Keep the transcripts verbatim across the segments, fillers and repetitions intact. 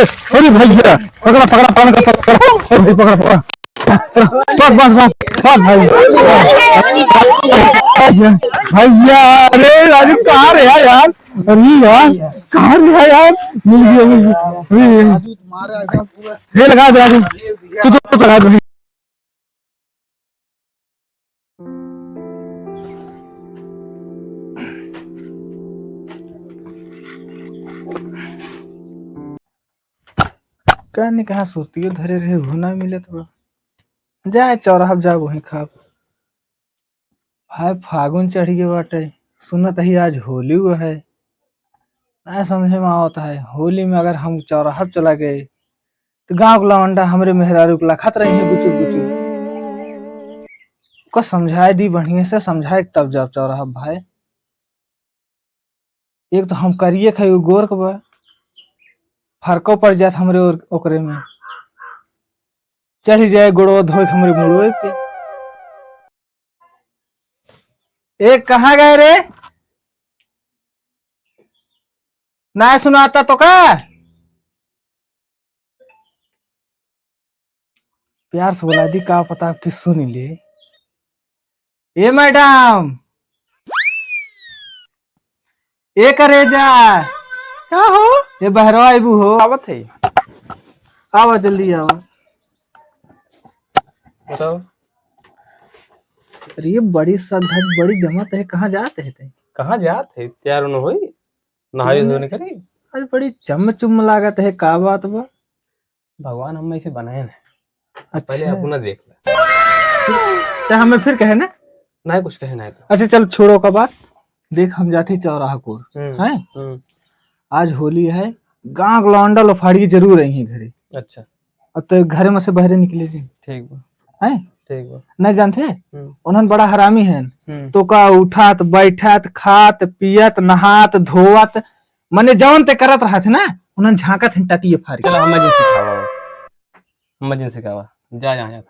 अरे भैया, पकड़ा, पकड़ा, पकड़ा, पकड़ा, पकड़ा, पकड़ा, पकड़ा। बस, बस, बस, बस भाई। भैया, अरे राजू, कहाँ रहा यार? अरे यार, कहाँ रहा यार? मिल गया, मिल गया। अरे, ये लगा दे राजू। तू तो लगा दे। का ने कहाँ सुरतियो धरे रहे, उहो ना मिलत बा। जाए चौराहा जाब, वहीं खाब। भाई, फागुन चढ़ गए बाटे, सुनत ही आज होली हुआ है। ना समझे में आवत है, होली में अगर हम चौराहा चला गए, तो गाँव के लवंडा हमरे मेहरारू के लखत रही है गुचुर गुचुर। ओका समझाए दी, बढ़िया से समझाए, तब जाब चौराहा भाई। एक तो हम करिए खाई, उ गोर के बा, फरको पड़ जात हमरे और ओकरे में, चढ़ जाए गोड़वा धोए के हमरे मुड़वे पे। ए, कहाँ गए रे? ना सुनाता तो का? प्यार से बोला दी, का पता आपकी सुन ले। ए मैडम, ए करेजा, का हो? ए बहरवा आइबू हो? आवत है। आवा, जल्दी आवा। बताओ। अरे, ये बड़ी सज धज, बड़ी जमत है, कहाँ जात है ते? कहाँ जात है? तैयार होना होई, नहाई हम्म। धोने करी। अरे, बड़ी चम चुम लागत है, का बात बा? भगवान हम ऐसे बनाए ना। अच्छा। पहले अपना देख ले। तो हमें फिर कहे ना? नहीं, कुछ कहे नहीं तो। अच्छा, चल, छोड़ो का बात। देख, हम जाते चौराहा को, हम्म, हैं? हम्म। आज होली है, गाँव के लौंडा लफाड़ी जरूर आई है घरे। अच्छा। अब तो घरे में से बहरे निकले जी। ठीक बा। हैं? ठीक बा। नहीं जानते? हम्म। उन्हन बड़ा हरामी हैं। हम्म। तो का उठात, बैठात, खात, पियत, नहात, धोवत, मने जौन ते करत रहत है ना, उन्हन झांकत हैं टटिए फारी। चलो, हमें जिन सिखावा। हमें जिन सिखावा। जा, जा, जा।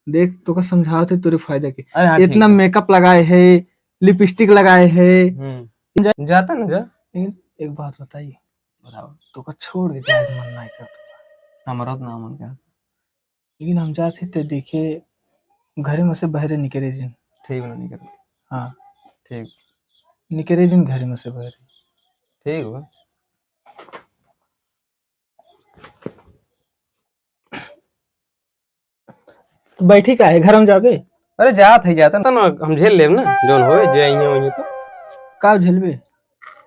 देख, तो का समझावत है तोरे फायदा के। अरे हाँ, इतना ठीक है। मेकअप लगाए है, लिपस्टिक लगाए है। हम्म। जा-, जाता ना जा। लेकिन एक बात बताई। बताओ। तो का छोड़ के जाए के मन नहीं करत। हमारा तो ना मन करत। लेकिन हम जात ही ते देखे, घरे में से बहरे निकरे जिन। ठीक बा, निकरे। हाँ। ठीक। निकरे जिन घरे में से बहरे। ठीक बा। तो बैठी का है, घर में जाबे? अरे जात है, जाता ना, हम झेल लेब ना, जौन होए, जे आई है वहीं तो। का झेलबे?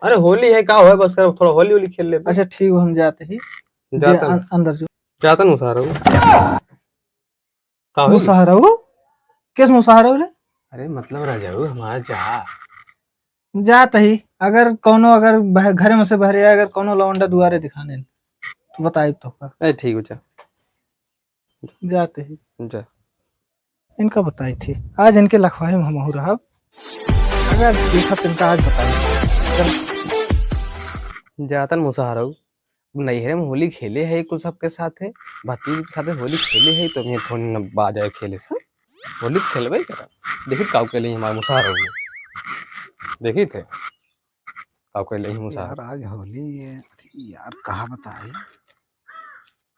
अरे होली है, का होए, बस कर थोड़ा होली होली खेल लेबे। अच्छा ठीक, हम जाते ही। जाता जे ना। अन-, अंदर जो। जाता ना, मुसहरऊ। का होई? मुसहरऊ? किस मुसहरऊ रे? अरे मतलब रह जाऊ हमारा जा। जात ही, अगर कौनो, अगर बह-, घरे में से बहरे, अगर कौनो लौंडा दुआरे दिखाने, तो बताई तो का। अरे ठीक हो जा। जाते ही। जा। इनका बताई थी, आज इनके लखवाही में हम रहब। अगर देखा तो इनका आज बताई। जातन मुसहरऊ। नैहरे में होली खेले है कुल सबके साथे, भतीज के साथे होली खेले है, तो मैं थोड़ी न बाज आए खेले से। होली खेलबे करा। देखी काऊ के लिए हमारे मुसहरऊ। देखी थे काऊ के लिए मुसहरऊ। यार, आज होली है। अरे यार, कहा बताई,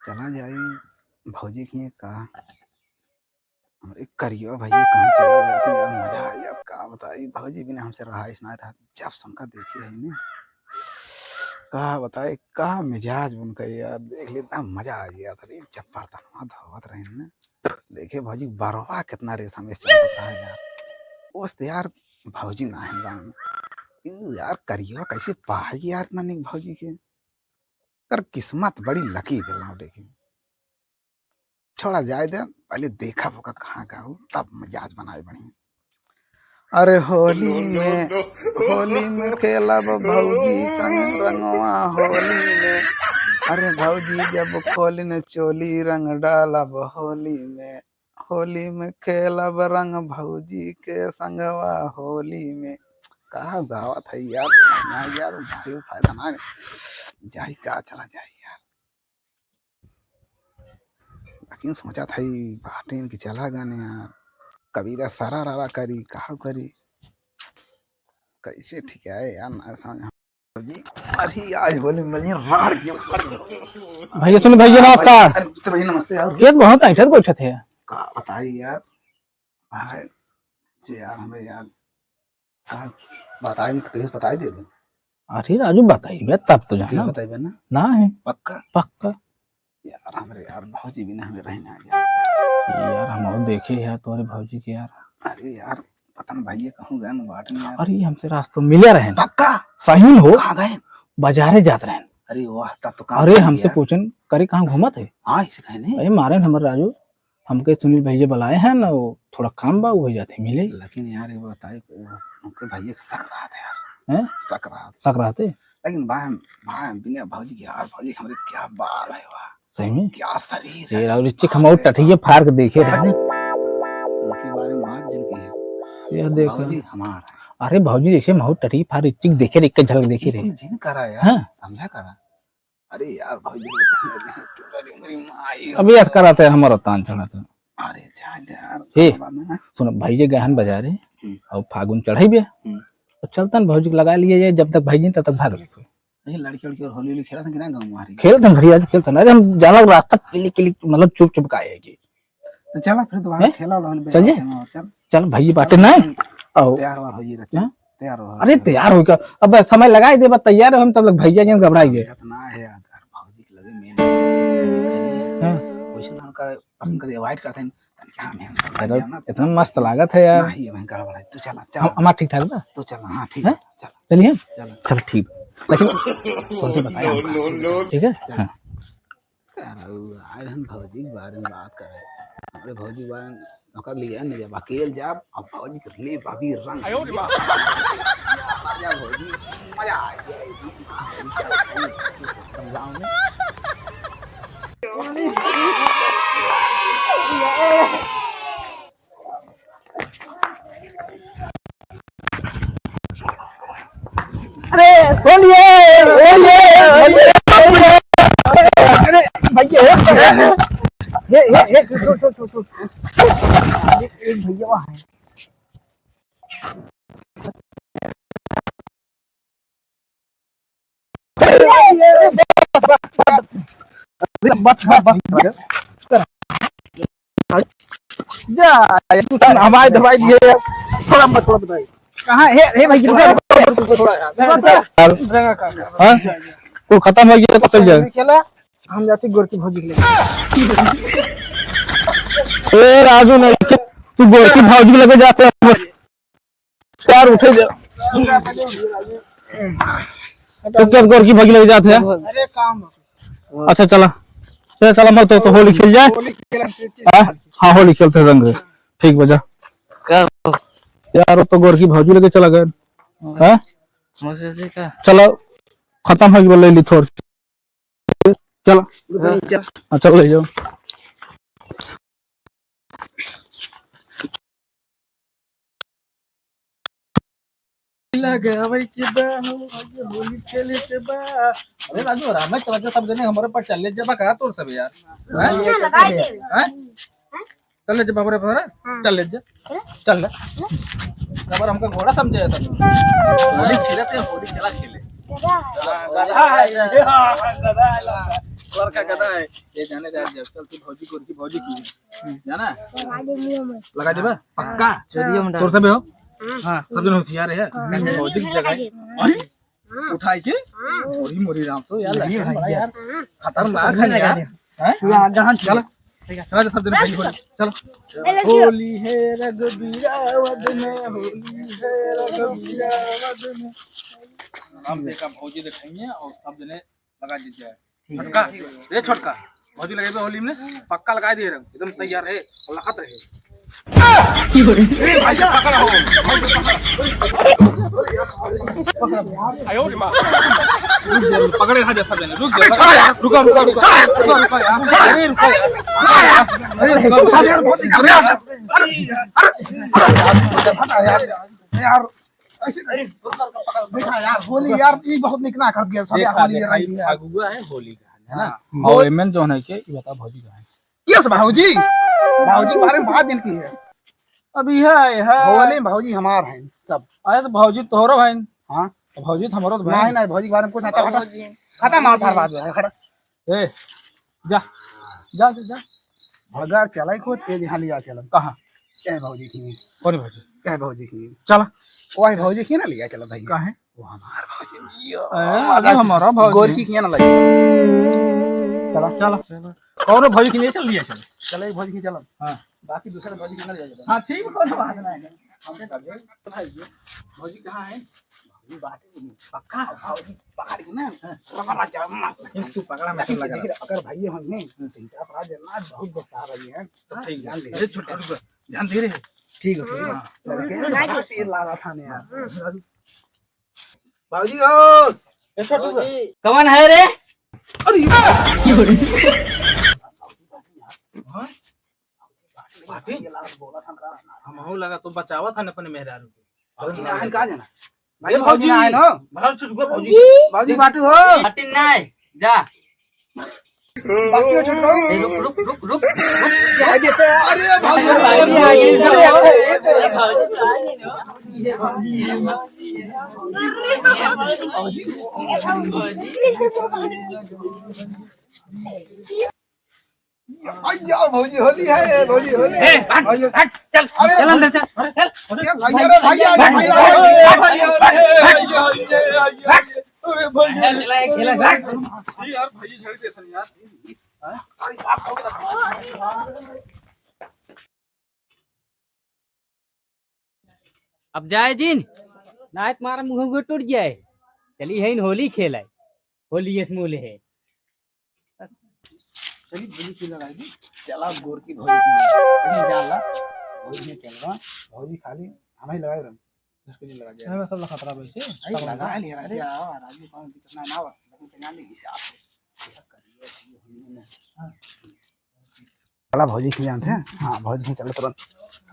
चला जाई भौजी के का। अरे करियो भैया, कहाँ चला जात यार, मजा आ जात। का बताई, भौजी बिना हमसे रहाइश ना रहत। जब से उनका देखी है ने, का बताई, का मिजाज उनका यार, देख लेता, मजा आ गया था। अरे जब बर्तनवा धोवत रहे ने, देखे भौजी बरवा कितना रेशम से चमकता है यार। ओस तो यार भौजी ना है गाँव में। इन यार करियो कैसे पाई यार इतना निक भौजी के। कर किस्मत बड़ी लकी भेल ना, देखे। छोड़ा जाए दे, पहले देखा होगा कहाँ का हो, तब मिजाज बनाए बढ़िया। अरे होली में, होली में खेलब भौजी संग रंगवा होली में। अरे भौजी जब खोलिन चोली रंग डालब होली में। होली में खेलब रंग भौजी के संगवा होली में। का गावत है यार, ना यार, भाई फायदा ना है। जाई का, चला जाई यार। लेकिन सोचा था ई बाटेन कि चला गने यार, कबीरा सारा रारा करी, का करी, कैसे ठीक है यार, ना समझ। जी, अरे आज होली में मिलिए, राड़ के, राड़ के। भैया सुन, भैया नमस्कार। अरे नमस्ते भैया, नमस्ते यार। ये तो बहुत ऐंठत बैठत है। का बताई यार, भाई से यार, हमें यार, का बताई, मैं तो कहीं बताई दे दूँ। अरे राजू, बताइबे तब तो जाना। बताइबे ना? ना है। पक्का? पक्का। यार, हमरे यार, भौजी बिना हमें रह ना जाए। यार, हम और देखे यार, तोरे भौजी के यार। अरे यार, पता न भैया कहूँ गए न बाट में यार। अरे, हमसे रास्ता मिले रहे। पक्का? सही हो? कहाँ गए? बाजारे जात रहे। अरे वाह, तब तो काम अरे, कर हमसे लिया। पूछन, करे कहाँ घूमत है? हाँ, इसे कहे नहीं। अरे, मारे न हमर राजू, हमके सुनील भैया बुलाए हैं ना, वो थोड़ा काम बा, वो जाते मिले। लेकिन यार, ये बताए, हमके भैया के शक रहा था यार। हैं? शक रहा था। शक रहा थे? लेकिन भाई, भाई, बिना भौजी के यार, भौजी के हमरे क्या बाल है वाह। सही में? क्या शरीर ये है। और इच्चिक हम और टठिया फार के देखे रहे। उनके बारे में बात जिन की है। ये देखो। भौजी हमार है। अरे भौजी जैसे हम और टठिया फार इच्चिक देखे रहे, एक झलक देखे रहे। जिन करा यार, हाँ। समझा करा। अरे यार, भौजी, अरे, अरे, अरे, माई। अभी ऐसा कराते हैं, हमारा तान चढ़ाते हैं। अरे, जा दे यार, हे, बात ना। सुनो, भैया गहन बाजारे, हम्म। और फागुन चढ़ाई बे। हम्म। तो चलतन भौजी के लगा लिए जाए, जब तक भाई जी तब तक भाग लेते। नहीं, लड़की, लड़की और होली, होली खेला था कि ना गाँव में? खेलतन, भैया जी खेलतन। अरे, हम जाना रास्ता किली, किली, मतलब चुप, चुप का आएगी। तो चला फिर दोबारा हैं? खेला वाला होली चल जे। बेरा खेला, चल। चल भाई, बाटे ना। आओ। तैयार वार होइए रहते। हैं? तैयार वार अरे होइए। तैयार हो का? अब समय लगाई देबा, तैयार हो, हम तब लग भैया के घबराई गए। इतना है अगर भौजी के लगे मेल करिए। हाँ। वैसे ना उनका पसंद कर avoid करते हैं। तन क्या हम, हम सब अरे, जाना इतना मस्त लागत है यार। नहीं, हमें गड़बड़ है। तू चला, चला। हम, हमार ठीक ठाक बा? तू चला, हाँ, ठीक है, है? चला। चलिए। चला। चल ठीक। लेकिन तुमसे बताया हम कहा, ठीक है? चल। हाँ। अरे, आए रहन भौजी के बारे में बात करे। हमरे भौजी के बारे में ओकर लिए न जब अकेल जाब, अब भौजी के ले भाभी रंग। आयो रे माँ। मजा भौजी, मजा आ गया एकदम। समझाओ ने। अरे, होली है, होली है, होली है, होली है। अरे, भैया, हे, हे, हे, छोड़, छोड़, छोड़, छोड़। एक, एक भैया वहाँ है। बस, बस, बस। जा, ये तू हमारे दवाई लिए, थोड़ा मत, थोड़ा दवाई। कहाँ? हे, हे भाई, रुको, रुको, रुको, रुको, थोड़ा यार। हाँ? वो खत्म हो गया तो चल जाए। खेला, हम जाते गोरकी भौजी के लिए। ए राजू, नहीं, तू गोरकी भौजी के लगे जाते हैं। यार, उठे जा। तो क्या गोरकी भौजी लगे जाते हैं? अरे, काम। अच्छा, चला। चला, चला, मत तो, तो होली खेल जाए। होली खेल, खेल, खेल। हाँ, हाँ, होली खेलते हैं रंग। ठीक बजा। का? यार, वो तो गोरकी भौजी लगे चला गए। हाँ। हाँ? मुझे से का? चलो, खत्म हो गई, ले ली थोड़ी। चलो। हाँ, चलो, ले जाओ। लगावे के बा हो, आज होली खेले के बा। अरे राजू, राम है, चल जा, सब जने हमारे पास चल ले, जब का तोर सब यार। हैं? हाँ, लगा दे। हैं? चल ले जा, बाबरे, बाबरे। हाँ। चल ले जा। चल ले। बाबर हमका घोड़ा समझे है सब। होली खेलत है, होली खेला खेले। गधा। हाँ, गधा है, हाँ, गधा है, लड़का गधा है। ये जाने जा, जा, चल तू भौजी को, उनकी भौजी की। जाना? लगा देबा? पक्का? चोरियो में डाल। तोर सब हो? हाँ। सब जन होशियार है। हाँ। भौजी की जगह है। अरे? हाँ। उठाई के? हाँ। मोरी, मोरी राम तो यार, लगे बड़ा यार। हाँ। खतरनाक है यार। हैं? चला, चला, सब जन भाई होली। चलो। होली है रघुबीरा वध में, होली है रघुबीरा वध में। राम देखा भौजी देखेंगे और सब जने लगा दीजिए। छोटका, ए छोटका, भौजी लगेबे होली में, पक्का लगाए दिए रंग, एकदम तैयार रहे, लखत रहे। ए भाई, पकड़ हो। आयो रे माँ। रुक जा, पकड़े रहा जैसा मैंने, रुक जा, रुका, रुका, रुका, रुका, रुका यार, अरे रुका यार, अरे रुका, अरे यार, बहुत दिक्कत है यार। अरे यार, अरे यार, यार, यार, ऐसे नहीं। देखा यार, होली यार, ई बहुत निकना कर दिया, सब देखा, होली देखा, रंग ई दिया। फगुआ है, होली का है, है ना? हाँ। और एमएन जो है के, ई बता भौजी का है। यस भौजी, भौजी बारे में बात दिल की है। अब यह है, है। होली में भौजी हमार हैं सब। अरे तो भौजी तोहरो हैं। हाँ। भौजी तो हमारो तो भाई। नहीं, नहीं, भौजी के बारे में कुछ ना, हटा। भौजी। खत्म, मार फाड़ बात है, हटा। ए, जा, जा, जा, जा। भगा, चला ही खुद, तेज यहाँ लिया चला। कहाँ? कहे भौजी की। कौन भौजी? कहे भौजी की। चला। वही भौजी की ना लिया चला भाई। काहे? वो हमार भौजी। ए, अरे हमारा भौजी। गोरकी की ना लगी। चला। चला। कौनो भौजी के लिए चल लिया चल। चल, एक भौजी के चल। हाँ। बाकी दूसरे भौजी के ना ले जाइए। हाँ, ठीक, कौनो बात नहीं है। हमके तब भाई, भौजी कहाँ है? भौजी बाटे नहीं। पक्का? भौजी पकड़ के ना, हाँ। रबड़ा जब मस्त। तू पकड़ा, मैं देख, लगा। देख, अगर भैया होंगे, तो इनका अपराध जन्ना बहुत गुस्सा आ रही है। तो ठीक है। ध्यान दे। अरे, छोड़, छोड़, छोड़। ध्यान दे रे। ठीक है, ठीक है। हाँ। लगा के, हाँ। तीर ला रहा था ने यार। भौजी हो। ए, छोटू का। कौन है रे? अरे, हाँ? भाभी? हमहू लगा तो बचावत हन अपने मेहरारू के। भौजी ना आइन का जाना? ए, भाई, भौजी भौजी ना आइन हो? भला चुप गो भौजी। भौजी बाटू हो? हटिन नाय, जा। बाकी हो छोटू। ए, रुक, रुक, रुक, रुक, रुक। जाए देते हैं। अरे, भौजी, भौजी आ गई। अय्या, भौजी होली है, भौजी होली है। ए, हट, भौजी। हट, चल, अरे, चल अंदर चल। अरे, चल, अरे, भैया रे, भैया, भैया, भैया, भैया, भैया, भैया, भैया, भैया। अरे, भौजी। खेला, खेला, खेला। यार, भौजी झड़ के सन यार। हाँ? अरे, बाप हो गया। अब जाए जिन, नाय तुम्हारा मुँह उहे टूट जाए। चली है इन होली खेलाए, होली ये समूह है। चली भौजी की लगाई दी। चला गोर की भौजी की। अरे जाला, भौजी ने चलवा, भौजी खाली हमें लगाए रंग। उसको नहीं लगा जाए। हमें सब लखतरा बैठे। अरे लगा लिया राजा, राजू कौन कितना ना हो, लेकिन तैयार नहीं हिसाब से। हाँ। चला भौजी खियान है। हाँ, भौजी खियान चला तुरंत।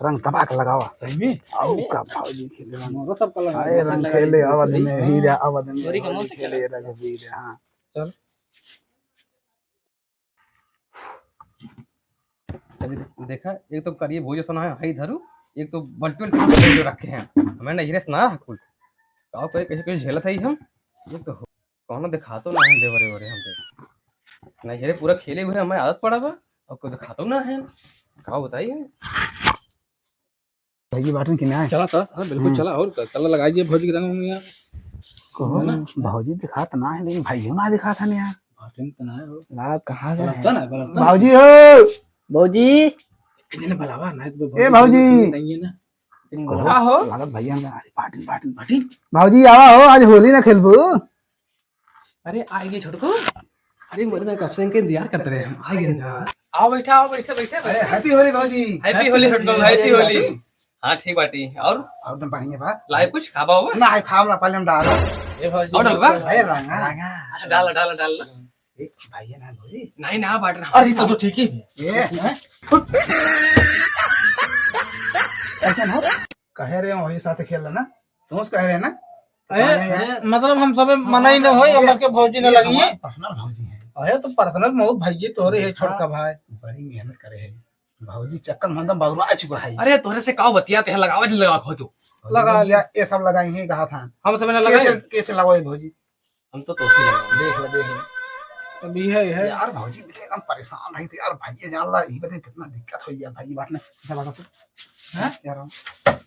रंग दबा के लगावा। सही में? आऊ का भौजी खेले रंग। मोरो सब कलर अरे रंग खेले अवध में हीरा, अवध में चोरी का मुंह से खेले रघुवीर, हाँ। चल। अभी दे-, देखा, एक तो करिए भौजी सोना है, हाई धरू, एक तो बल्टू बल्टू रखे हैं। हमें नहीं रे सुना कुल। का करे कैसे कैसे झेलत है हम? ये तो हो-, कौनो दिखातो ना है देवरे वरे हमके। नहीं रे, पूरा खेले हुए हमें आदत पड़ा बा, और कोई दिखातो ना है। का बताई है? भौजी बाटन की ना है? चला, चला, हाँ, बिल्कुल हम्म। चला, और का, चला लगाई दिए भौजी के रंग में यार। कहो, है ना? भौजी दिखात ना है, लेकिन भाइयों ना दिखात है यार। बाटन तो ना है हो। ला, कहाँ गए? बलत्ता ना, बलत्ता। भौजी हो। भौजी। इतने भलावा ना, तो ए, भौजी। नहीं है ना। कहो, का हो? लागत भैया ना, अरे बाटन, बाटन, बाटन। भौजी आवा हो, आज होली ना खेलबू? अरे, आ गए छोटकू। अरे, मोरे में कब से इनके इंतजार करते रहे हम। आ गए ना। आओ, बैठा, आओ, बैठा, बैठा, अरे, बैठा। Happy होली, भौजी। Happy होली, छोटकू, happy होली। हाँ, ठीक बाटी। और? और एकदम बढ़िया बा। लाए कुछ खाबा हुआ? ना, है, खाब ना, पहले हम डाल। ए, भौजी, और डालबा? अरे, रंगा। अच्छा, डाल, डाल, डाल। ए, भाई है ना, भौजी? नहीं, ना, बांट रहा। अरे, तो, तो ठीक ही है। ये, हैं? ऐसा ना, कहे रहे हो, ये साथ खेल लेना। तुम उसको कह रहे हैं ना? अरे, अरे, मतलब हम सबे मना ही न होई, हमर के भौजी न लगी। हमार personal भौजी है। अरे तो personal मऊ भाई तोरे है, हाँ, छोटका भाई। बड़ी मेहनत करे है। भौजी चक्कर में एकदम बौरा चुका है। अरे तोरे से काव बतियाते हैं, लगावा जी लगा खो तू। लगा भौजी, लिया। ये सब लगाई है कहा था। हम सब न लगाई। कैसे, कैसे लगाओ भौजी? हम तो तोसी लगा। देख ले, देख ले। अब ये है, ये है। यार भौजी भी एकदम परेशान रही थी यार, भाई ये जान ला, ये बता कितना दिक्कत हो यार, भाई बात में कैसा लगा तू? हैं? यार हम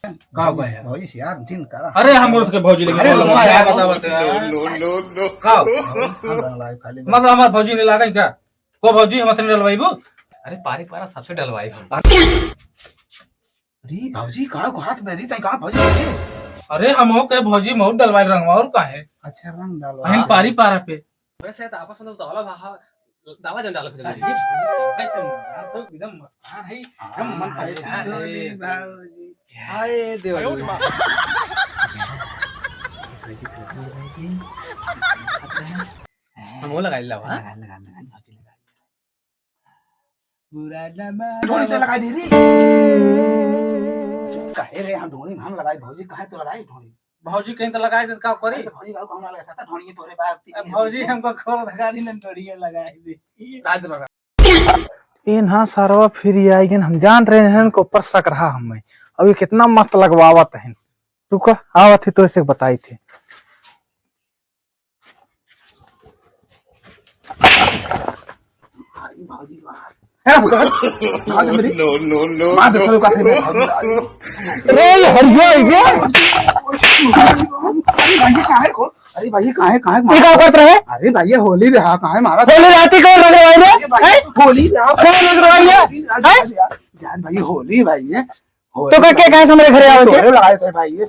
का भौजी, भाई है? भौजी से यार जिन करा। अरे हम उसके भौजी लेके अरे चलो, रुका क्या यार। बता, बता यार। No, no, no, no। का? हम रंग लाए खाली। मतलब हमार भौजी ने लागे क्या? को भौजी हम अतने डलवाईबू? अरे पारी पारा सबसे डलवाई हम। अरे भौजी, का हाथ में री, तई का भौजी रे? अरे, हम हो के भौजी, मऊ डलवाई रंगवा, और का है? अच्छा, रंग डालवा। अहिन पारी पारा पे। वैसे तो आपस में तो वाला भा-, दावा जन डालो फिर। अरे, कैसे मन? यार, तो एकदम मत, हाँ, है, हाँ, एकदम मन हाँ, पाए, हाँ, हाँ, भौजी, है। भौजी। हाय, देवा। हम वो लगा लेला, हाँ? लगा, लगा, लगा, लगा, लगा। बुरा ना मानो। ढोली तो लगा दे रे। काहे रे, हम ढोली में हम लगाई, भौजी काहे तो लगाई ढोली? भौजी कहीं तो लगाई दे, का करी? अरे तो भौजी का कौन वाला ऐसा था, ढोली तोरे बाप की। अब भौजी हमको खोल गाड़ी ने ढोली लगाई दे। रात लगा। ए ना सरवा फिर आइगन, हम जान रहे हैं इनको ऊपर शक रहा हमें। अब ये कितना मस्त लगवावत हैं। रुको, आवत ही तो ऐसे बताई थे। है ना, भौजी? मार दे मेरी। No, no, no, मार दे, no। साले का है, मैं भौजी। अरे, ये हर गया, ये। अरे भाई, ये कहाँ है को? अरे भाई, ये कहाँ है, कहाँ है? ये का करत रहे? अरे भाई, ये होली रहा, कहाँ है मारा? होली रहती कौन रंग रवाई रे? अरे भाई, हैं? होली रहा। कौन रंग रवाई है? जान, हैं? जान, जान भाई, होली भाई है। तो का, के कहे हमरे घरे आवे के? तोरे लगाए थे भाई ये।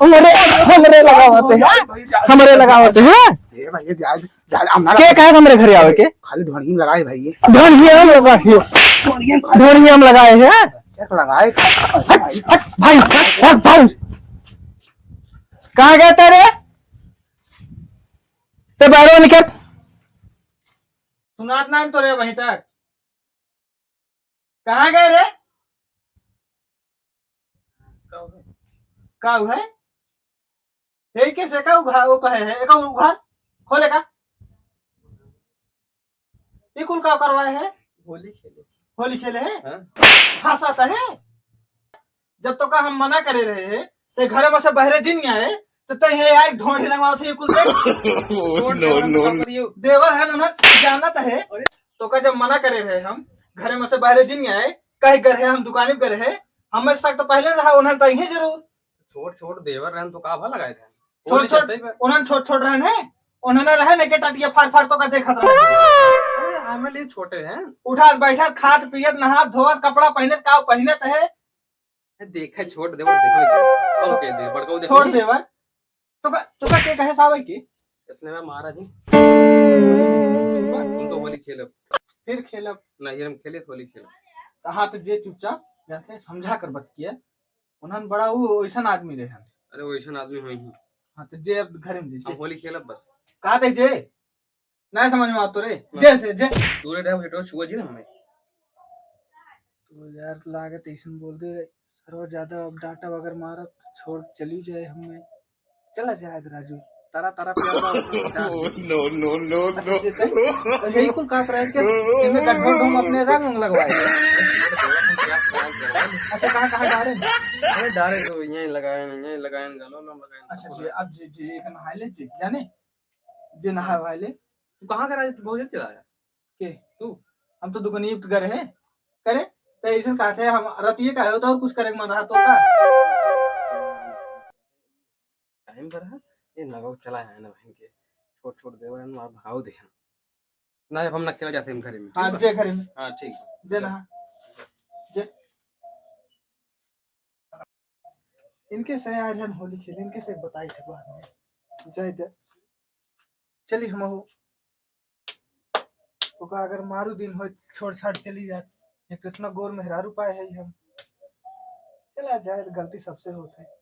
हमरे, हमरे लगावत है। भाई, जा, हमरे जा, लगावत है। ए भाई, ये जा, जा, हम ना के कहे हमरे घरे आवे के? खाली ढोढ़ी में लगाए भाई ये। ढोढ़ी में लगाए। ढोढ़ी में, ढोढ़ी में लगाए हैं। चेक लगाए। हट, हट, भाई, हट, हट, भाई। कहाँ गए तेरे? ते बाहर निकल। सुनात ना तोरे वहीं तक। कहाँ गए रे? का है? हे कैसे का उघा-, वो कहे है, एका उघार, खोले का? ये कुल का करवाए है? होली खेले। होली खेले है? हाँ। हंसा तो है। जब तो का हम मना करे रहे हैं, ते घरे में से बाहरे जिन आए, तो ते ये आए ढोंढे रंगवाओ थे ये कुल देख। छोड़ देवर, no, no, का करियो? देवर है ना, जानत है। अरे। तो का जब मना करे रहे हम, घरे में से बाहरे जिन आए, कहीं घर है, हम दुकान पर है, हमें शक तो पहले रहा, उन्हें तो ही जरूर। छोट छोट देवर रहन तो का भा लगाए थे? छोट होली छोट, चलते ही बा। उन्हें छोट छोट रहन है, उन्हें ना रहे, लेके टटिया फाड़ फाड़ तो का देखत रहे। अरे, हमें लिए छोटे हैं। उठात बैठत, खात पियत, नहात धोवत, कपड़ा पहनत, का पहनत है। ए, देखे छोट देवर, देखो, कब के दे, बड़का देखो। छोट देवर, तो का, तो का के कहे सावे के? इतने में महाराज जी, हम तो होली खेलब। फिर खेलब। नहीं, हम खेले तो होली खेलब। तो हाँ, तो जे चुपचाप जाके समझा कर बतिया, उन्हन बड़ा वो वैसन आदमी रहे हन। अरे, वैसन आदमी होई ही। हाँ, तो जे अब घरे में जे, हम जे। होली खेलब बस। का दे जे? नहीं समझ में आवत रे। हाँ। जे से, जे। दूरे रहो, हेटो छुआ जी ना हमें। तो यार, लागत ऐसन बोल दे, सरवा ज्यादा अब डांटा वगैरह मारत, छोड़ चली जाए हमें। चला जाए राजू, तारा तारा प्यार बा, डाल दे। No, no, no, अच्छा, no। जे तै, तो यही कुल काट रहे हैं कि इनमें गड्ढों ढोंग अपने रंग उंग लगवाए। अच्छा, कहाँ, कहाँ डारे? अरे, डारे तो यहीं लगाए, यहीं लगाए, गलो में लगाए। अच्छा, जे, अब जे, जे एक नहाए ले, जे, जाने? जे नहाए वाले। तू कहाँ का राजू? तू बहुत जल्दी चला आया। के? तू? हम तो दुकानिए पे गए हैं। करे? तो ऐसे कहते हैं, हम रतिये का है, तो और कुछ करे के मन रहा तो का? टाइम पर है, ये नगौ चला है ना बहन के। छोट छोट देवर हैं, मार भगाओ दे हम। ना, अब हम ना खेला जाते हम घरे में। हाँ, ठीक बा? जे घरे में। हाँ, ठीक। जे ना। जे। इनके से आज हम होली खेले, इनके से बताई थे बाद में। जाए दे। चली हम हो। ओका अगर मारू दिन होय, छोड़ छाड़ चली जात। एक तो इतना गोर मेहरारू पाए है हम। चला जाए, गलती सबसे होत है।